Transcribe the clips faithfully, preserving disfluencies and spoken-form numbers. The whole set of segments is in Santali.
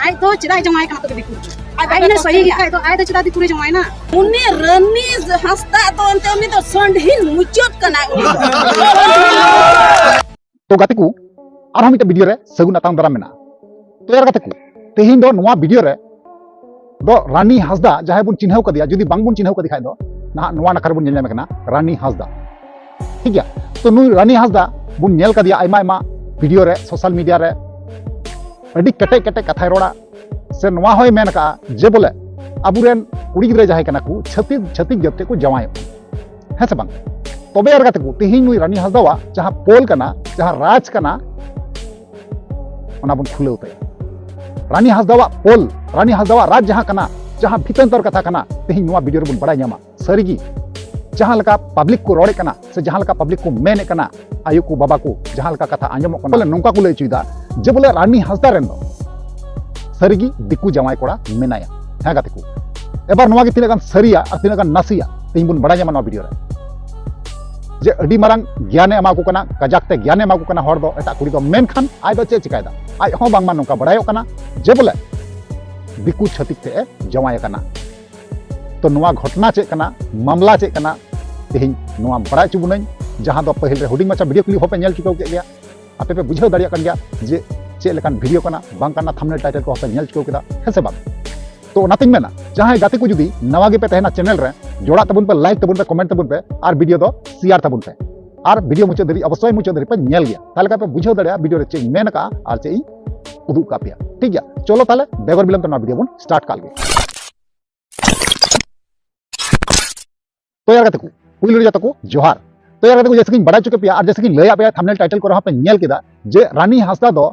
ᱟᱡ ᱫᱚ ᱪᱮᱫᱟᱜ ᱮ ᱡᱟᱶᱟᱭ ᱠᱟᱱᱟ ᱛᱚᱵᱮ ᱫᱤᱠᱩ? ᱟᱡ ᱟᱡ ᱫᱚ ᱥᱟᱹᱦᱤ ᱜᱮ ᱠᱷᱟᱡ ᱫᱚ, ᱟᱡ ᱫᱚ ᱪᱮᱫᱟᱜ ᱫᱤᱠᱩ ᱨᱮ ᱡᱟᱶᱟᱭ ᱮᱱᱟ? ᱩᱱᱤ ᱨᱟᱹᱱᱤ ᱦᱟᱸᱥᱫᱟ ᱫᱚ ᱮᱱᱛᱮ ᱩᱱᱤ ᱫᱚ ᱥᱟᱺᱰᱷᱤᱱ ᱢᱩᱪᱟᱹᱫ ᱠᱟᱱᱟᱭ ᱩᱱᱤ ᱫᱚ᱾ ᱛᱚ ᱜᱟᱛᱮ ᱠᱚ, ᱟᱨᱦᱚᱸ ᱢᱤᱫᱴᱮᱱ ᱵᱷᱤᱰᱤᱭᱳ ᱨᱮ ᱥᱟᱹᱜᱩᱱ ᱟᱛᱟᱝ ᱫᱟᱨᱟᱢ ᱢᱮᱱᱟᱜᱼᱟ᱾ ᱛᱚ ᱭᱟᱨ ᱜᱟᱛᱮ ᱠᱚ, ᱛᱮᱦᱮᱧ ᱫᱚ ᱱᱚᱣᱟ ᱵᱷᱤᱰᱤᱭᱳ ᱨᱮ ᱫᱚ ᱨᱟᱱᱤ ᱦᱟᱸᱥᱫᱟ, ᱡᱟᱦᱟᱸᱭ ᱵᱚᱱ ᱪᱤᱱᱦᱟᱹᱣ ᱠᱟᱫᱮᱭᱟ, ᱡᱩᱫᱤ ᱵᱟᱝ ᱵᱚᱱ ᱪᱤᱱᱦᱟᱹᱣ ᱠᱟᱫᱮ ᱠᱷᱟᱡ ᱫᱚ ᱱᱟᱦᱟᱜ ᱱᱚᱣᱟ ᱱᱟᱠᱷᱟ ᱨᱮᱵᱚᱱ ᱧᱮᱞ ᱧᱟᱢᱮ ᱠᱟᱱᱟ ᱨᱟᱱᱤ ᱦᱟᱸᱥᱫᱟ᱾ ᱴᱷᱤᱠ ᱜᱮᱭᱟ, ᱛᱚ ᱱᱩᱭ ᱨᱟᱱᱤ ᱦᱟᱸᱥᱫᱟ ᱵᱚᱱ ᱧᱮᱞ ᱠᱟᱫᱮᱭᱟ ᱟᱭᱢᱟ ᱟᱭᱢᱟ ᱵᱷᱤᱰᱤᱭᱳ ᱨᱮ, ᱥᱳᱥᱟᱞ ᱢᱤᱰᱤᱭᱟ ᱨᱮ ᱟᱹᱰᱤ ᱠᱮᱴᱮᱡ ᱠᱮᱴᱮᱡ ᱠᱟᱛᱷᱟᱭ ᱨᱚᱲᱟ, ᱥᱮ ᱱᱚᱣᱟ ᱦᱚᱸᱭ ᱢᱮᱱ ᱟᱠᱟᱫᱼᱟ ᱡᱮ ᱵᱚᱞᱮ ᱟᱵᱚᱨᱮᱱ ᱠᱩᱲᱤ ᱜᱤᱫᱽᱨᱟᱹ ᱡᱟᱦᱟᱸᱭ ᱠᱟᱱᱟ ᱠᱚ ᱪᱷᱟᱹᱛᱤᱠ, ᱪᱷᱟᱹᱛᱤᱠ ᱡᱟᱹᱛ ᱛᱮᱠᱚ ᱡᱟᱶᱟᱭᱚᱜ ᱠᱟᱱᱟ, ᱦᱮᱸ ᱥᱮ ᱵᱟᱝ? ᱛᱚᱵᱮ ᱟᱨ ᱜᱟᱛᱮ ᱠᱚ, ᱛᱮᱦᱮᱧ ᱱᱩᱭ ᱨᱟᱱᱤ ᱦᱟᱸᱥᱫᱟᱣᱟᱜ ᱡᱟᱦᱟᱸ ᱯᱳᱞ ᱠᱟᱱᱟ, ᱡᱟᱦᱟᱸ ᱨᱟᱡᱽ ᱠᱟᱱᱟ, ᱚᱱᱟ ᱵᱚᱱ ᱠᱷᱩᱞᱟᱹᱣ ᱛᱟᱭᱟ᱾ ᱨᱟᱱᱤ ᱦᱟᱸᱥᱫᱟᱣᱟᱜ ᱯᱳᱞ, ᱨᱟᱱᱤ ᱦᱟᱸᱥᱫᱟᱣᱟᱜ ᱨᱟᱡᱽ ᱡᱟᱦᱟᱸ ᱠᱟᱱᱟ, ᱡᱟᱦᱟᱸ ᱵᱷᱤᱛᱟᱹᱨ ᱠᱟᱛᱷᱟ ᱠᱟᱱᱟ, ᱛᱮᱦᱮᱧ ᱱᱚᱣᱟ ᱵᱷᱤᱰᱤᱭᱳ ᱨᱮᱵᱚᱱ ᱵᱟᱲᱟᱭ ᱧᱟᱢᱟ᱾ ᱥᱟᱹᱨᱤᱜᱮ ᱡᱟᱦᱟᱸ ᱞᱮᱠᱟ ᱯᱟᱵᱽᱞᱤᱠ ᱠᱚ ᱨᱚᱲᱮᱫ ᱠᱟᱱᱟ ᱥᱮ ᱡᱟᱦᱟᱸ ᱞᱮᱠᱟ ᱯᱟᱵᱽᱞᱤᱠ ᱠᱚ ᱢᱮᱱᱮᱫ ᱠᱟᱱᱟ, ᱟᱭᱳ ᱠᱚ ᱵᱟᱵᱟ ᱠᱚ ᱡᱟᱦᱟᱸ ᱞᱮᱠᱟ ᱠᱟᱛᱷᱟ ᱟᱸᱡᱚᱢᱚᱜ ᱠᱟᱱᱟ, ᱵᱚᱞᱮ ᱱᱚᱝᱠᱟ ᱠᱚ ᱞᱟᱹᱭ ᱦᱚᱪᱚᱭᱮᱫᱟ ᱡᱮ ᱵᱚᱞᱮ ᱨᱟᱱᱤ ᱦᱟᱸᱥᱫᱟ ᱨᱮᱱ ᱫᱚ ᱥᱟᱹᱨᱤᱜᱮ ᱫᱤᱠᱩ ᱡᱟᱶᱟᱭ ᱠᱚᱲᱟ ᱢᱮᱱᱟᱭᱟ᱾ ᱦᱮᱸ ᱜᱟᱛᱮ ᱠᱚ, ᱮᱵᱟᱨ ᱱᱚᱣᱟ ᱜᱮ ᱛᱤᱱᱟᱹᱜ ᱜᱟᱱ ᱥᱟᱹᱨᱤᱭᱟ ᱟᱨ ᱛᱤᱱᱟᱹᱜ ᱜᱟᱱ ᱱᱟᱥᱮᱭᱟ, ᱛᱮᱦᱮᱧ ᱵᱚᱱ ᱵᱟᱲᱟᱭ ᱧᱟᱢᱟ ᱱᱚᱣᱟ ᱵᱷᱤᱰᱤᱭᱳ ᱨᱮ᱾ ᱡᱮ ᱟᱹᱰᱤ ᱢᱟᱨᱟᱝ ᱜᱮᱭᱟᱱᱮ ᱮᱢᱟ ᱠᱚ ᱠᱟᱱᱟ, ᱠᱟᱡᱟᱠ ᱛᱮ ᱜᱮᱭᱟᱱᱮ ᱮᱢᱟ ᱠᱚ ᱠᱟᱱᱟ ᱦᱚᱲ ᱫᱚ, ᱮᱴᱟᱜ ᱠᱩᱲᱤ ᱫᱚ, ᱢᱮᱱᱠᱷᱟᱱ ᱟᱡ ᱫᱚ ᱪᱮᱫ ᱮ ᱪᱤᱠᱟᱭᱮᱫᱟ? ᱟᱡ ᱦᱚᱸ ᱵᱟᱝᱢᱟ ᱱᱚᱝᱠᱟ ᱵᱟᱲᱟᱭᱚᱜ ᱠᱟᱱᱟ ᱡᱮ ᱵᱚᱞᱮ ᱫᱤᱠᱩ ᱪᱷᱟᱹᱛᱤᱠ ᱛᱮ ᱮ ᱡᱟᱶᱟᱭ ᱟᱠᱟᱱᱟ᱾ ᱛᱚ ᱱᱚᱣᱟ ᱜᱷᱚᱴᱚᱱᱟ ᱪᱮᱫ ᱠᱟᱱᱟ, ᱢᱟᱢᱞᱟ ᱪᱮᱫ ᱠᱟᱱᱟ, ᱛᱮᱦᱮᱧ ᱱᱚᱣᱟ ᱵᱟᱲᱟᱭ ᱦᱚᱪᱚ ᱵᱚᱱᱟᱹᱧ, ᱡᱟᱦᱟᱸ ᱫᱚ ᱯᱟᱹᱦᱤᱞ ᱨᱮ ᱦᱩᱰᱤᱧ ᱢᱟᱪᱷᱟ ᱵᱷᱤᱰᱤᱭᱳ ᱠᱞᱤᱯ ᱦᱚᱸᱯᱮ ᱧᱮᱞ ᱪᱩᱠᱟᱹᱣ ᱠᱮᱫ ᱜᱮᱭᱟ᱾ ᱟᱯᱮ ᱯᱮ ᱵᱩᱡᱷᱟᱹᱣ ᱫᱟᱲᱮᱭᱟᱜ ᱠᱟᱱ ᱜᱮᱭᱟ ᱡᱮ ᱪᱮᱫ ᱞᱮᱠᱟᱱ ᱵᱷᱤᱰᱤᱭᱳ ᱠᱟᱱᱟ, ᱵᱟᱝ ᱠᱟᱱᱟ, ᱛᱷᱟᱢᱵᱱᱮᱞ ᱴᱟᱭᱴᱮᱞ ᱠᱚᱦᱚᱸ ᱯᱮ ᱧᱮᱞ ᱪᱩᱠᱟᱹᱣ ᱠᱮᱫᱟ, ᱦᱮᱸ ᱥᱮ ᱵᱟᱝ? ᱛᱚ ᱚᱱᱟᱛᱤᱧ ᱢᱮᱱᱟ, ᱡᱟᱦᱟᱸᱭ ᱜᱟᱛᱮ ᱠᱚ ᱡᱩᱫᱤ ᱱᱟᱣᱟ ᱜᱮᱯᱮ ᱛᱟᱦᱮᱱᱟ ᱪᱮᱱᱮᱞ ᱨᱮ, ᱡᱚᱲᱟᱜ ᱛᱟᱵᱚᱱ ᱯᱮ, ᱞᱟᱭᱤᱠ ᱛᱟᱵᱚᱱ ᱯᱮ, ᱠᱚᱢᱮᱱᱴ ᱛᱟᱵᱚᱱ ᱯᱮ, ᱟᱨ ᱵᱷᱤᱰᱤᱭᱳ ᱫᱚ ᱥᱮᱭᱟᱨ ᱛᱟᱵᱚᱱ ᱯᱮ, ᱟᱨ ᱵᱷᱤᱰᱤᱭᱳ ᱢᱩᱪᱟᱹᱫ ᱫᱷᱟᱹᱵᱤᱡ ᱚᱵᱚᱥᱥᱳᱭ ᱢᱩᱪᱟᱹᱫ ᱫᱷᱟᱹᱵᱤᱡ ᱯᱮ ᱧᱮᱞ ᱜᱮᱭᱟ, ᱛᱟᱦᱞᱮ ᱠᱷᱟᱱ ᱯᱮ ᱵᱩᱡᱷᱟᱹᱣ ᱫᱟᱲᱮᱭᱟᱜᱼᱟ ᱵᱷᱤᱰᱤᱭᱳ ᱨᱮ ᱪᱮᱫ ᱤᱧ ᱢᱮᱱ ᱟᱠᱟᱫᱼᱟ ᱟᱨ ᱪᱮᱫ ᱤᱧ ᱩᱫᱩᱜ ᱟᱠᱟᱫ ᱯᱮᱭᱟ᱾ ᱴᱷᱤᱠ ᱜᱮᱭᱟ, ᱪᱚᱞᱚ ᱛᱟᱦᱞᱮ ᱵᱮᱜᱚᱨ ᱵᱤᱞᱚᱢ ᱛᱮ ᱱᱚᱣᱟ ᱵᱷᱤᱰᱤᱭᱳ ᱵᱚᱱ ᱥᱴᱟᱨᱴ ᱠᱟᱜ ᱞᱮᱜᱮ᱾ ᱛᱚ ᱭᱟᱨ ᱜᱟᱛᱮ ᱠᱚ, ᱯᱩᱭᱞᱩ ᱨᱮ ᱡᱚᱛᱚ ᱠᱚ ᱡᱚᱦᱟᱨ᱾ ᱛᱚ ᱭᱟᱨ ᱜᱟᱛᱮ ᱠᱚ, ᱡᱮᱭᱥᱮ ᱠᱤᱧ ᱵᱟᱲᱟᱭ ᱦᱚᱪᱚ ᱠᱮᱫ ᱯᱮᱭᱟ ᱟᱨ ᱡᱮᱭᱥᱮ ᱠᱤᱧ ᱞᱟᱹᱭᱟᱫ ᱯᱮᱭᱟ, ᱛᱷᱟᱢᱵᱱᱮᱞ ᱴᱟᱭᱴᱮᱞ ᱠᱚᱨᱮ ᱦᱚᱸ ᱯᱮ ᱧᱮᱞ ᱠᱮᱫᱟ ᱡᱮ ᱨᱟᱱᱤ ᱦᱟᱸᱥᱫᱟ ᱫᱚ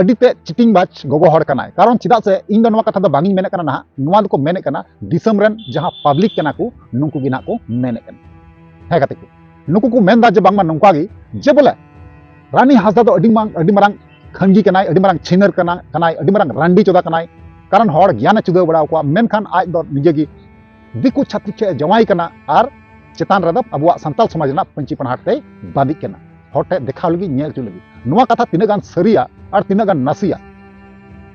ᱟᱹᱰᱤ ᱛᱮ ᱪᱤᱴᱤᱝ ᱵᱟᱡᱽ ᱜᱚᱜᱚ ᱦᱚᱲ ᱠᱟᱱᱟᱭ᱾ ᱠᱟᱨᱚᱱ ᱪᱮᱫᱟᱜ ᱥᱮ ᱤᱧ ᱫᱚ ᱱᱚᱣᱟ ᱠᱟᱛᱷᱟ ᱫᱚ ᱵᱟᱝ ᱤᱧ ᱢᱮᱱᱮᱫ ᱠᱟᱱᱟ ᱱᱟᱦᱟᱜ, ᱱᱚᱣᱟ ᱫᱚᱠᱚ ᱢᱮᱱᱮᱫ ᱠᱟᱱᱟ ᱫᱤᱥᱚᱢ ᱨᱮᱱ ᱡᱟᱦᱟᱸ ᱯᱟᱵᱽᱞᱤᱠ ᱠᱟᱱᱟ ᱠᱚ, ᱱᱩᱠᱩ ᱜᱮ ᱱᱟᱦᱟᱜ ᱠᱚ ᱢᱮᱱᱮᱫ ᱠᱟᱱᱟ᱾ ᱦᱮᱸ ᱜᱟᱛᱮ ᱠᱚ, ᱱᱩᱠᱩ ᱠᱚ ᱢᱮᱱᱫᱟ ᱡᱮ ᱵᱟᱝᱢᱟ ᱱᱚᱝᱠᱟ ᱜᱮ, ᱡᱮ ᱵᱚᱞᱮ ᱨᱟᱱᱤ ᱦᱟᱸᱥᱫᱟ ᱫᱚ ᱟᱹᱰᱤ ᱢᱟᱨᱟᱝ, ᱟᱹᱰᱤ ᱢᱟᱨᱟᱝ ᱠᱷᱟᱹᱝᱜᱤ ᱠᱟᱱᱟᱭ, ᱟᱹᱰᱤ ᱢᱟᱨᱟᱝ ᱪᱷᱤᱱᱟᱹᱨ ᱠᱟᱱᱟ, ᱠᱟᱱᱟᱭ, ᱟᱹᱰᱤ ᱢᱟᱨᱟᱝ ᱨᱟᱱᱰᱤ ᱪᱚᱫᱟ ᱠᱟᱱᱟᱭ᱾ ᱠᱟᱨᱚᱱ ᱦᱚᱲ ᱜᱮᱭᱟᱱᱮ ᱪᱩᱫᱟᱹᱣ ᱵᱟᱲᱟ ᱟᱠᱚᱣᱟ, ᱢᱮᱱᱠᱷᱟᱱ ᱟᱡ ᱫᱚ ᱱᱤᱡᱮ ᱜᱮ ᱫᱤᱠᱩ ᱪᱷᱟᱹᱛᱤᱠ ᱴᱷᱮᱱ ᱮ ᱡᱟᱶᱟᱭ ᱠᱟᱱᱟ ᱟᱨ ᱪᱮᱛᱟᱱ ᱨᱮᱫᱚ ᱟᱵᱚᱣᱟᱜ ᱥᱟᱱᱛᱟᱞ ᱥᱚᱢᱟᱡᱽ ᱨᱮᱱᱟᱜ ᱯᱟᱹᱧᱪᱤ ᱯᱟᱲᱦᱟᱴ ᱛᱮᱭ ᱵᱟᱸᱫᱮᱜ ᱠᱟᱱᱟ, ᱦᱚᱲ ᱴᱷᱮᱱ ᱫᱮᱠᱷᱟᱣ ᱞᱟᱹᱜᱤᱫ, ᱧᱮᱞ ᱦᱚᱪᱚ ᱞᱟᱹᱜᱤᱫ᱾ ᱱᱚᱣᱟ ᱠᱟᱛᱷᱟ ᱛᱤᱱᱟᱹᱜ ᱜᱟᱱ ᱥᱟᱹᱨᱤᱭᱟ ᱟᱨ ᱛᱤᱱᱟᱹᱜ ᱜᱟᱱ ᱱᱟᱥᱮᱭᱟ,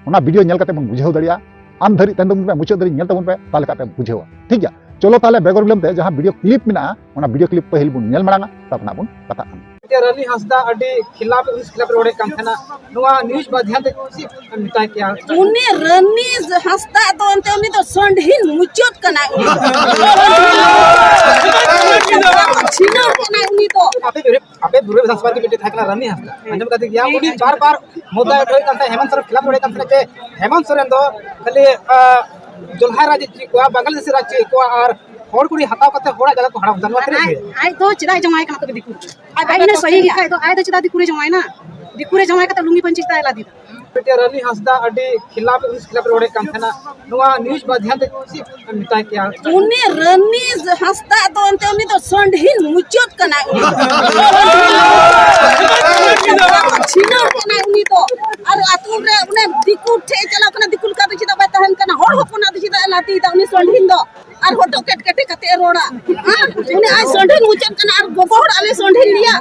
ᱚᱱᱟ ᱵᱷᱤᱰᱤᱭᱳ ᱧᱮᱞ ᱠᱟᱛᱮ ᱵᱚᱱ ᱵᱩᱡᱷᱟᱹᱣ ᱫᱟᱲᱮᱭᱟᱜᱼᱟ᱾ ᱟᱱ ᱫᱷᱟᱹᱨᱤᱡ ᱛᱟᱭᱚᱢ ᱯᱮ, ᱢᱩᱪᱟᱹᱫ ᱫᱷᱟᱹᱨᱤᱡ ᱧᱮᱞ ᱛᱟᱵᱚᱱ ᱯᱮ, ᱛᱟᱦᱚᱞᱮ ᱠᱷᱟᱡ ᱯᱮ ᱵᱩᱡᱷᱟᱹᱣᱟ᱾ ᱴᱷᱤᱠ ᱜᱮᱭᱟ, ᱪᱚᱞᱚ ᱛᱟᱦᱚᱞᱮ ᱵᱮᱜᱚᱨ ᱵᱤᱞᱚᱢ ᱛᱮ ᱡᱟᱦᱟᱸ ᱵᱷᱤᱰᱤᱭᱳ ᱠᱞᱤᱯ ᱢᱮᱱᱟᱜᱼᱟ, ᱚᱱᱟ ᱵᱷᱤᱰᱤᱭᱳ ᱠᱞᱤᱯ ᱯᱟᱹᱦᱤᱞ ᱵᱚᱱ ᱧᱮᱞ ᱢᱟᱲᱟᱝᱟ, ᱛᱟᱨᱯᱚᱨ ᱱᱟᱜ ᱵᱚᱱ ᱠᱟᱛᱷᱟᱜ ᱠᱟᱱᱟ᱾ ᱡᱮ ᱨᱟᱱᱤ ᱦᱟᱸᱥᱫᱟ ᱟᱹᱰᱤ ᱠᱷᱤᱞᱟᱯ, ᱩᱱᱤ ᱠᱷᱤᱞᱟᱯ ᱨᱚᱲᱮᱫ ᱠᱟᱱ ᱛᱟᱦᱮᱱᱟ, ᱱᱚᱣᱟ ᱱᱤᱭᱩᱡᱽ ᱢᱟᱫᱽᱫᱷᱚᱢ ᱛᱮ ᱪᱮᱫ ᱮᱢ ᱢᱮᱛᱟᱭ ᱠᱮᱭᱟ? ᱩᱱᱤ ᱨᱟᱱᱤ ᱦᱟᱸᱥᱫᱟ ᱫᱚ ᱮᱱᱛᱮ ᱩᱱᱤ ᱫᱚ ᱥᱚᱸᱰᱷᱤᱱ ᱢᱩᱪᱟᱹᱫ ᱠᱟᱱᱟᱭ᱾ ᱩᱱᱤ ᱫᱚ ᱪᱷᱤᱱᱟᱹᱨ ᱠᱟᱱᱟᱭ ᱩᱱᱤ ᱫᱚ᱾ ᱟᱯᱮ ᱵᱤᱨᱩᱫᱷ ᱟᱯᱮ ᱵᱤᱨᱩᱫᱷ ᱵᱤᱫᱷᱟᱱ ᱥᱚᱵᱷᱟ ᱨᱮ ᱢᱤᱫᱴᱮᱡ ᱛᱟᱦᱮᱸ ᱠᱟᱱᱟ ᱨᱟᱱᱤ ᱦᱟᱸᱥᱫᱟ, ᱟᱸᱡᱚᱢ ᱠᱟᱛᱮ ᱜᱮᱭᱟ, ᱩᱱᱤ ᱵᱟᱨ ᱵᱟᱨ ᱢᱩᱫᱟᱭ ᱨᱚᱲᱮᱫ ᱠᱟᱱ ᱛᱟᱦᱮᱸ, ᱦᱮᱢᱚᱱᱛ ᱥᱚᱨᱮᱱ ᱠᱷᱤᱞᱟᱯ ᱨᱚᱲᱮᱫ ᱠᱟᱱ ᱛᱟᱦᱮᱸ ᱡᱮ ᱦᱮᱢᱚᱱᱛ ᱥᱚᱨᱮᱱ ᱫᱚ ᱠᱷᱟᱹᱞᱤ, ᱟ, ᱡᱚᱞᱦᱟᱭ ᱨᱟᱡᱽ ᱪᱮᱫ ᱠᱚᱣᱟ, ᱵᱟᱝᱞᱟᱫᱮᱥᱤ ᱨᱟᱡᱽ ᱪᱮᱫ ᱠᱚᱣᱟ, ᱟᱨ ᱦᱚᱲ ᱠᱩᱲᱤ ᱦᱟᱛᱟᱣ ᱠᱟᱛᱮ ᱦᱚᱲᱟᱜ ᱡᱟᱭᱜᱟ ᱠᱚ ᱦᱟᱲᱟᱯ ᱮᱫᱟ᱾ ᱱᱚᱣᱟ ᱛᱤᱱᱟᱹᱜ ᱟᱡ, ᱥᱟᱹᱨᱤ? ᱟᱡ ᱫᱚ ᱪᱮᱫᱟᱜ ᱮ ᱡᱟᱶᱟᱭ ᱠᱟᱱᱟ ᱛᱚᱵᱮ ᱫᱤᱠᱩ? ᱟᱡ ᱟᱡ ᱫᱚ ᱥᱟᱹᱦᱤ ᱜᱮᱭᱟ᱾ ᱟᱡ ᱫᱚ, ᱟᱡ ᱫᱚ ᱪᱮᱫᱟᱜ ᱫᱤᱠᱩ ᱨᱮ ᱡᱟᱶᱟᱭ ᱮᱱᱟ? ᱫᱤᱠᱩ ᱨᱮ ᱡᱟᱶᱟᱭ ᱠᱟᱛᱮ ᱞᱩᱝᱜᱤ ᱯᱟᱹᱧᱪᱤ ᱪᱮᱫᱟᱜ ᱮ ᱞᱟᱫᱮ ᱮᱫᱟ? ᱢᱤᱫᱴᱮᱱ ᱨᱟᱱᱤ ᱦᱟᱸᱥᱫᱟ ᱟᱹᱰᱤ ᱠᱷᱤᱞᱟᱯ, ᱩᱱᱤ ᱠᱷᱤᱞᱟᱯ ᱨᱚᱲᱮᱫ ᱠᱟᱱ ᱛᱟᱦᱮᱱᱟ, ᱱᱚᱣᱟ ᱱᱤᱭᱩᱡᱽ ᱢᱟᱫᱽᱫᱷᱚᱢ ᱛᱮ ᱪᱮᱫ ᱮᱢ ᱢᱮᱛᱟᱭ ᱠᱮᱭᱟ? ᱩᱱᱤ ᱨᱟᱱᱤ ᱦᱟᱸᱥᱫᱟ ᱫᱚ ᱮᱱᱛᱮ ᱩᱱᱤ ᱫᱚ ᱥᱚᱸᱰᱷᱤᱱ ᱢᱩᱪᱟᱹᱫ ᱠᱟᱱᱟᱭ᱾ ᱩᱱᱤ ᱫᱚ ᱪᱷᱤᱱᱟᱹᱨ ᱠᱟᱱᱟᱭ ᱩᱱᱤ ᱫᱚ᱾ ᱟᱨ ᱟᱹᱛᱩ ᱨᱮ ᱚᱱᱮ ᱫᱤᱠᱩ ᱴᱷᱮᱡ ᱮ ᱪᱟᱞᱟᱣ ᱠᱟᱱᱟ, ᱫᱤᱠᱩ ᱞᱮᱠᱟ ᱫᱚ ᱪᱮᱫᱟᱜ ᱵᱟᱭ ᱛᱟᱦᱮᱱ ᱠᱟᱱᱟ? ᱦᱚᱲ ᱦᱚᱯᱚᱱᱟᱜ ᱫᱚ ᱪᱮᱫᱟᱜ ᱮ ᱞᱟᱹᱴᱤᱭᱮᱫᱟ ᱩᱱᱤ ᱥᱚᱸᱰᱷᱤᱱ ᱫᱚ? ᱟᱨ ᱦᱚᱴᱚᱜ ᱠᱮᱴ ᱠᱮᱴᱮ ᱠᱟᱛᱮ ᱮ ᱨᱚᱲᱟ᱾ ᱦᱮᱸ? ᱩᱱᱤ ᱟᱡ ᱥᱚᱸᱰᱷᱤᱱ ᱢᱩᱪᱟᱹᱫ ᱠᱟᱱᱟ ᱟᱨ ᱜᱚᱜᱚ ᱦᱚᱲ ᱟᱞᱮ ᱥᱚᱸᱰᱷᱤᱱ ᱞᱮᱭᱟ᱾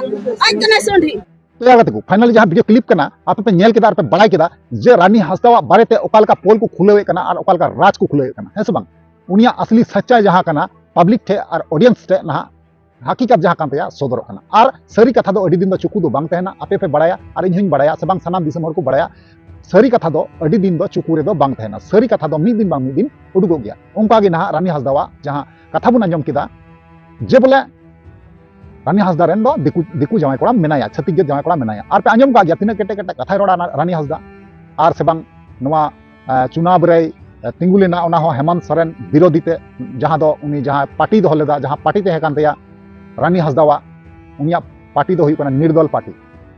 ᱟᱡ ᱠᱟᱱᱟᱭ ᱥᱚᱸᱰᱷᱤᱱ᱾ ᱛᱚ ᱭᱟ ᱜᱟᱛᱮ ᱠᱚ, finally ᱡᱟᱦᱟᱸ ᱵᱷᱤᱰᱤᱭᱳ ᱠᱞᱤᱯ ᱠᱟᱱᱟ, ᱟᱯᱮ ᱯᱮ ᱧᱮᱞ ᱠᱮᱫᱟ ᱟᱨ ᱯᱮ ᱵᱟᱲᱟᱭ ᱠᱮᱫᱟ ᱡᱮ ᱨᱟᱱᱤ ᱦᱟᱸᱥᱫᱟᱣᱟᱜ ᱵᱟᱨᱮᱛᱮ ᱚᱠᱟ ᱞᱮᱠᱟ ᱯᱳᱞ ᱠᱚ ᱠᱷᱩᱞᱟᱹᱣᱮᱫ ᱠᱟᱱᱟ ᱟᱨ ᱚᱠᱟ ᱞᱮᱠᱟ ᱨᱟᱡᱽ ᱠᱚ ᱠᱷᱩᱞᱟᱹᱣᱮᱫ ᱠᱟᱱᱟ, ᱦᱮᱸ ᱥᱮ ᱵᱟᱝ? ᱩᱱᱤᱭᱟᱜ ᱟᱥᱞᱤ ᱥᱟᱪᱪᱟᱭ ᱡᱟᱦᱟᱸ ᱠᱟᱱᱟ, ᱯᱟᱵᱽᱞᱤᱠ ᱴᱷᱮᱡ ᱟᱨ ᱚᱰᱤᱭᱮᱱᱥ ᱴᱷᱮᱡ ᱱᱟᱦᱟᱜ ᱦᱟᱹᱠᱤᱠᱟᱛ ᱡᱟᱦᱟᱸ ᱠᱟᱱ ᱛᱟᱭᱟ ᱥᱚᱫᱚᱨᱚᱜ ᱠᱟᱱᱟ᱾ ᱟᱨ ᱥᱟᱹᱨᱤ ᱠᱟᱛᱷᱟ ᱫᱚ ᱟᱹᱰᱤ ᱫᱤᱱ ᱫᱚ ᱪᱩᱠᱩ ᱫᱚ ᱵᱟᱝ ᱛᱟᱦᱮᱱᱟ, ᱟᱯᱮ ᱯᱮ ᱵᱟᱲᱟᱭᱟ ᱟᱨ ᱤᱧ ᱦᱚᱸᱧ ᱵᱟᱲᱟᱭᱟ, ᱥᱮ ᱵᱟᱝ ᱥᱟᱱᱟᱢ ᱫᱤᱥᱚᱢ ᱦᱚᱲ ᱠᱚ ᱵᱟᱲᱟᱭᱟ᱾ ᱥᱟᱹᱨᱤ ᱠᱟᱛᱷᱟ ᱫᱚ ᱟᱹᱰᱤ ᱫᱤᱱ ᱫᱚ ᱪᱩᱠᱩ ᱨᱮᱫᱚ ᱵᱟᱝ ᱛᱟᱦᱮᱱᱟ, ᱥᱟᱹᱨᱤ ᱠᱟᱛᱷᱟ ᱫᱚ ᱢᱤᱫ ᱫᱤᱱ ᱵᱟᱝ ᱢᱤᱫ ᱫᱤᱱ ᱩᱰᱩᱠᱚᱜ ᱜᱮᱭᱟ᱾ ᱚᱱᱠᱟ ᱜᱮ ᱱᱟᱦᱟᱜ ᱨᱟᱱᱤ ᱦᱟᱸᱥᱫᱟᱣᱟᱜ ᱡᱟᱦᱟᱸ ᱠᱟᱛᱷᱟ ᱵᱚᱱ ᱟᱸᱡᱚᱢ ᱠᱮᱫᱟ, ᱡᱮ ᱵᱚᱞᱮ ᱨᱟᱱᱤ ᱦᱟᱸᱥᱫᱟ ᱨᱮᱱ ᱫᱚ ᱫᱤᱠᱩ, ᱫᱤᱠᱩ ᱡᱟᱶᱟᱭ ᱠᱚᱲᱟ ᱢᱮᱱᱟᱭᱟ, ᱪᱷᱟᱹᱛᱤᱠ ᱡᱟᱹᱛ ᱡᱟᱶᱟᱭ ᱠᱚᱲᱟ ᱢᱮᱱᱟᱭᱟ᱾ ᱟᱨ ᱯᱮ ᱟᱸᱡᱚᱢ ᱠᱟᱜ ᱜᱮᱭᱟ ᱛᱤᱱᱟᱹᱜ ᱠᱮᱴᱮᱡ ᱠᱮᱴᱮᱡ ᱠᱟᱛᱷᱟᱭ ᱨᱚᱲᱟ ᱨᱟᱱᱤ ᱦᱟᱸᱥᱫᱟ᱾ ᱟᱨ ᱥᱮ ᱵᱟᱝ ᱱᱚᱣᱟ, ᱮ, ᱪᱩᱱᱟᱵ ᱨᱮᱭ, ᱮ, ᱛᱤᱸᱜᱩ ᱞᱮᱱᱟ, ᱚᱱᱟ ᱦᱚᱸ ᱦᱮᱢᱚᱱᱛ ᱥᱚᱨᱮᱱ ᱵᱤᱨᱳᱫᱷᱤ ᱛᱮ, ᱡᱟᱦᱟᱸ ᱫᱚ ᱩᱱᱤ ᱡᱟᱦᱟᱸ ᱯᱟᱨᱴᱤ ᱫᱚᱦᱚ ᱞᱮᱫᱟ, ᱡᱟᱦᱟᱸ ᱯᱟᱨᱴᱤ ᱛᱟᱦᱮᱸ ᱠᱟᱱ ᱛᱟᱭᱟ ᱨᱟᱱᱤ ᱦᱟᱸᱥᱫᱟᱣᱟᱜ, ᱩᱱᱤᱭᱟᱜ ᱯᱟᱨᱴᱤ ᱫᱚ ᱦᱩᱭᱩᱜ ᱠᱟᱱᱟ ᱱᱤᱨᱫᱚᱞ ᱯᱟᱨᱴᱤ᱾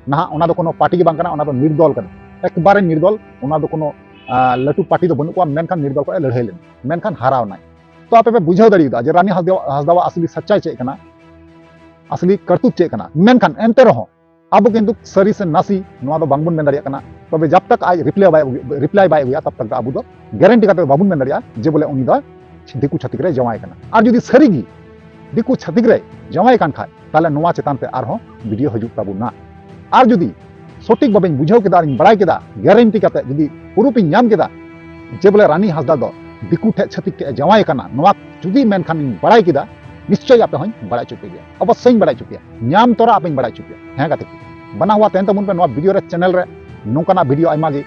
ᱱᱟᱦᱟᱜ ᱚᱱᱟ ᱫᱚ ᱠᱳᱱᱳ ᱯᱟᱨᱴᱤ ᱜᱮ ᱵᱟᱝ ᱠᱟᱱᱟ, ᱚᱱᱟ ᱫᱚ ᱱᱤᱨᱫᱚᱞ ᱠᱟᱱᱟ, ᱮᱠᱵᱟᱨᱮ ᱱᱤᱨᱫᱚᱞ᱾ ᱚᱱᱟ ᱫᱚ ᱠᱳᱱᱳ, ᱟ, ᱞᱟᱹᱴᱩ ᱯᱟᱨᱴᱤ ᱫᱚ ᱵᱟᱹᱱᱩᱜ ᱠᱚᱣᱟ, ᱢᱮᱱᱠᱷᱟᱱ ᱱᱤᱨᱫᱚᱞ ᱠᱷᱚᱱ ᱮ ᱞᱟᱹᱲᱦᱟᱹᱭ ᱞᱮᱱᱟ, ᱢᱮᱱᱠᱷᱟᱱ ᱦᱟᱨᱟᱣ ᱱᱟᱭ᱾ ᱛᱚ ᱟᱯᱮ ᱯᱮ ᱵᱩᱡᱷᱟᱹᱣ ᱫᱟᱲᱮᱭᱟᱫᱟ ᱡᱮ ᱨᱟᱱᱤ ᱦᱟᱸᱥᱫᱟ, ᱦᱟᱸᱥᱫᱟᱣᱟᱜ ᱟᱥᱞᱤ ᱥᱟᱪᱪᱟᱭ ᱪᱮᱫ ᱠᱟᱱᱟ, ᱟᱥᱞᱤ ᱠᱟᱨᱛᱩᱛ ᱪᱮᱫ ᱠᱟᱱᱟ᱾ ᱢᱮᱱᱠᱷᱟᱱ ᱮᱱᱛᱮ ᱨᱮᱦᱚᱸ ᱟᱵᱚ ᱠᱤᱱᱛᱩ ᱥᱟᱹᱨᱤ ᱥᱮ ᱱᱟᱥᱤ ᱱᱚᱣᱟ ᱫᱚ ᱵᱟᱝᱵᱚᱱ ᱢᱮᱱ ᱫᱟᱲᱮᱭᱟᱜ ᱠᱟᱱᱟ᱾ ᱛᱚᱵᱮ ᱡᱟᱵ ᱛᱟᱠ ᱟᱡ ᱨᱤᱯᱞᱟᱭ ᱵᱟᱭ ᱟᱹᱜᱩ-, ᱨᱤᱯᱞᱟᱭ ᱵᱟᱭ ᱟᱹᱜᱩᱭᱟ, ᱛᱟᱵ ᱛᱟᱠ ᱫᱚ ᱟᱵᱚ ᱫᱚ ᱜᱮᱨᱮᱱᱴᱤ ᱠᱟᱛᱮ ᱫᱚ ᱵᱟᱵᱚᱱ ᱢᱮᱱ ᱫᱟᱲᱮᱭᱟᱜᱼᱟ ᱡᱮ ᱵᱚᱞᱮ ᱩᱱᱤ ᱫᱚ ᱫᱤᱠᱩ ᱪᱷᱟᱹᱛᱤᱠ ᱨᱮ ᱡᱟᱶᱟᱭ ᱠᱟᱱᱟ᱾ ᱟᱨ ᱡᱩᱫᱤ ᱥᱟᱹᱨᱤ ᱜᱮ ᱫᱤᱠᱩ ᱪᱷᱟᱹᱛᱤᱠ ᱨᱮ ᱡᱟᱶᱟᱭ ᱠᱟᱱ ᱠᱷᱟᱡ, ᱛᱟᱦᱞᱮ ᱱᱚᱣᱟ ᱪᱮᱛᱟᱱ ᱛᱮ ᱟᱨᱦᱚᱸ ᱵᱷᱤᱰᱤᱭᱳ ᱦᱤᱡᱩᱜ ᱛᱟᱵᱚᱱᱟ᱾ ᱟᱨ ᱡᱩᱫᱤ ᱥᱚᱴᱷᱤᱠ ᱵᱷᱟᱵᱮᱧ ᱵᱩᱡᱷᱟᱹᱣ ᱠᱮᱫᱟ ᱟᱨᱤᱧ ᱵᱟᱲᱟᱭ ᱠᱮᱫᱟ, ᱜᱮᱨᱮᱱᱴᱤ ᱠᱟᱛᱮ ᱡᱩᱫᱤ ᱯᱩᱨᱩᱯ ᱤᱧ ᱧᱟᱢ ᱠᱮᱫᱟ ᱡᱮ ᱵᱚᱞᱮ ᱨᱟᱱᱤ ᱦᱟᱸᱥᱫᱟ ᱫᱚ ᱫᱤᱠᱩ ᱴᱷᱮᱡ ᱪᱷᱟᱹᱛᱤᱠ ᱴᱷᱮᱡ ᱮ ᱡᱟᱶᱟᱭ ᱠᱟᱱᱟ, ᱱᱚᱣᱟ ᱡᱩᱫᱤ ᱢᱮᱱᱠᱷᱟᱱ ᱤᱧ ᱵᱟᱲᱟᱭ ᱠᱮᱫᱟ, ᱱᱤᱥᱪᱚᱭ ᱟᱯᱮ ᱦᱚᱸᱧ ᱵᱟᱲᱟᱭ ᱦᱚᱪᱚ ᱯᱮ ᱜᱮᱭᱟ, ᱚᱵᱚᱥᱥᱳᱭ ᱤᱧ ᱵᱟᱲᱟᱭ ᱦᱚᱪᱚ ᱯᱮᱭᱟ, ᱧᱟᱢ ᱛᱚᱨᱟ ᱟᱯᱮᱧ ᱵᱟᱲᱟᱭ ᱦᱚᱪᱚ ᱯᱮᱭᱟ᱾ ᱦᱮᱸ ᱜᱟᱛᱮ ᱠᱚ, ᱵᱟᱱᱟ ᱦᱩᱣᱟ ᱛᱟᱦᱮᱱ ᱛᱟᱵᱚᱱ ᱯᱮ ᱱᱚᱣᱟ ᱵᱷᱤᱰᱤᱭᱳ ᱨᱮ, ᱪᱮᱱᱮᱞ ᱨᱮ ᱱᱚᱝᱠᱟᱱᱟᱜ ᱵᱷᱤᱰᱤᱭᱳ ᱟᱭᱢᱟ ᱜᱮ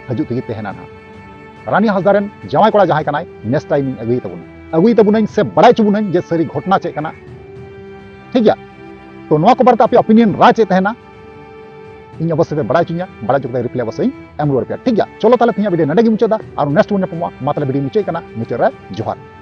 ᱦᱤᱡᱩᱜ ᱛᱮᱜᱮ ᱛᱟᱦᱮᱱᱟ ᱱᱟᱦᱟᱜ᱾ ᱨᱟᱱᱤ ᱦᱟᱸᱥᱫᱟ ᱨᱮᱱ ᱡᱟᱶᱟᱭ ᱠᱚᱲᱟ ᱡᱟᱦᱟᱸᱭ ᱠᱟᱱᱟᱭ, ᱱᱮᱠᱥᱴ ᱴᱟᱭᱤᱢ ᱤᱧ ᱟᱹᱜᱩᱭ ᱛᱟᱵᱚᱱᱟ, ᱟᱹᱜᱩᱭ ᱛᱟᱵᱚᱱᱟᱹᱧ ᱥᱮ ᱵᱟᱲᱟᱭ ᱦᱚᱪᱚ ᱵᱚᱱᱟᱹᱧ ᱡᱮ ᱥᱟᱹᱨᱤ ᱜᱷᱚᱴᱚᱱᱟ ᱪᱮᱫ ᱠᱟᱱᱟ᱾ ᱴᱷᱤᱠ ᱜᱮᱭᱟ, ᱛᱚ ᱱᱚᱣᱟ ᱠᱚ ᱵᱟᱨᱮᱛᱮ ᱟᱯᱮ ᱚᱯᱤᱱᱤᱭᱚᱱ ᱨᱟᱭ ᱪᱮᱫ ᱛᱟᱦᱮᱱᱟ, ᱤᱧ ᱚᱵᱚᱥᱥᱳᱭ ᱯᱮ ᱵᱟᱲᱟᱭ ᱦᱚᱪᱚᱧᱟ, ᱵᱟᱲᱟᱭ ᱦᱚᱪᱚ ᱠᱟᱛᱮ ᱨᱤᱯᱞᱟᱭ ᱚᱵᱚᱥᱥᱳᱭ ᱤᱧ ᱮᱢ ᱨᱩᱣᱟᱹᱲ ᱯᱮᱭᱟ᱾ ᱴᱷᱤᱠ ᱜᱮᱭᱟ, ᱪᱚᱞᱚ ᱛᱟᱦᱞᱮ ᱛᱮᱦᱮᱧᱟᱜ ᱵᱷᱤᱰᱤᱭᱳ ᱱᱚᱰᱮ ᱜᱮ ᱢᱩᱪᱟᱹᱫᱟ, ᱟᱨ ᱱᱮᱠᱥᱴ ᱵᱚᱱ ᱧᱟᱯᱟᱢᱚᱜᱼᱟ᱾ ᱢᱟ ᱛᱟᱦᱞᱮ ᱵᱷᱤᱰᱤᱭᱳ ᱢᱩᱪᱟᱹᱫ ᱠᱟᱱᱟ, ᱢᱩᱪᱟᱹᱫ ᱨᱮ ᱡᱚᱦᱟᱨ᱾